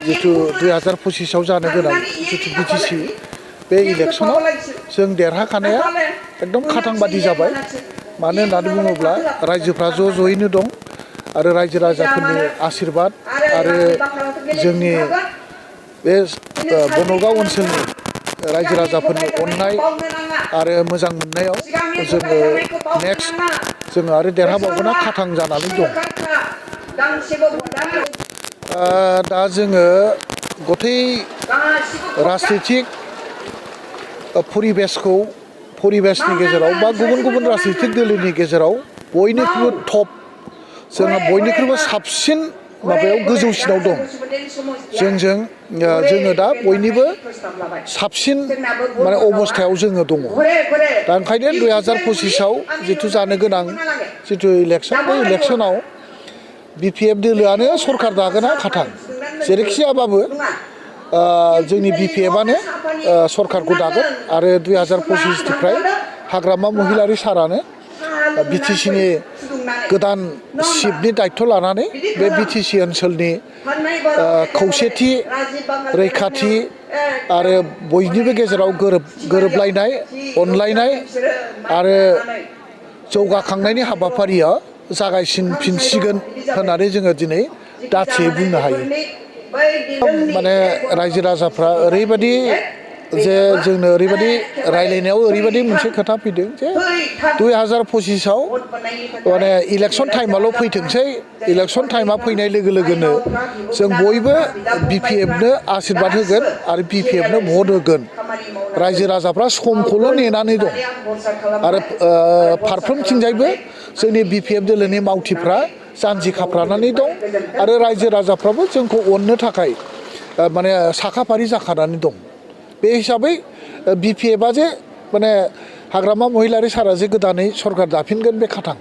जिथु 2025आव जानो गोनां जिथु बिटिसि बे इलेक्सनाव जों देरहाखानाया एकदम खाथां बादि जाबाय। मानो होननानै बुङोब्ला रायजोफ्रा ज'यैनो दं आरो रायजो राजाफोरनि आशीर्बाद आरो जोंनि बे बनगाव ओनसोलनि रायजो राजाफोरनि अननाय आरो मोजां मोननायाव जोङो नेक्स्ट जोङो आरो देरहाबावगोना खाथां जानानै दं। दा जोङो गथै राजनितिक परिबेसनि गेजेराव बा गुबुन गुबुन राजनितिक दोलोनि गेजेराव बयनिख्रुइबो टप जोंहा बयनिख्रुइबो साबसिन माबायाव गोजौसिनाव दं। जोङो दा बयनिबो साबसिन माने अबस्थायाव जोङो दङ। दा ओंखायनो 2025आव जिथु जानो गोनां जिथु इलेक्सन बे इलेक्सनाव बिपिएफ दोलोआनो सरकार दागोना खाथां जेरैखि जायाबाबो जोंनि बिपिएफआनो सरकारखौ दागोन आरो 2025निफ्राय हाग्रामा महिलारि सारानो बिटिसिनि गोदान चिफनि दायथ' लानानै बे बिटिसि ओनसोलनि खौसेथि रैखाथि आरो बयनिबो गेजेराव गोरोबलायनाय अनलायनाय आरो जौगाखांनायनि हाबाफारिया जागायफिनसिगोन होननानै जोङो दिनै दाथियै बुंनो हायो। माने रायजो राजाफ्रा ओरैबायदि जे जोंनो ओरैबायदि रायलायनायाव ओरैबायदि मोनसे खोथा फैदों जे 2025आव माने इलेक्सन टाइमाल' फैथोंसै इलेक्सन टाइमा फैनाय लोगो लोगोनो जों बयबो बिपिएफनो आशीर्बाद होगोन आरो बिपिएफनो भट होगोन। रायजो राजाफ्रा समखौल' नेनानै दं आरो फारफ्रोमथिंजायबो जोंनि बिपिएफ दोलोनि मावथिफ्रा जानजि खाफ्रानानै दं आरो रायजो राजाफ्राबो जोंखौ अननो थाखाय माने साखाफारि जाखानानै दं। बे हिसाबै बिपिएफआ जे माने हाग्रामा महिलारि सारा जे गोदानै सरकार दाफिनगोन बे खाथां।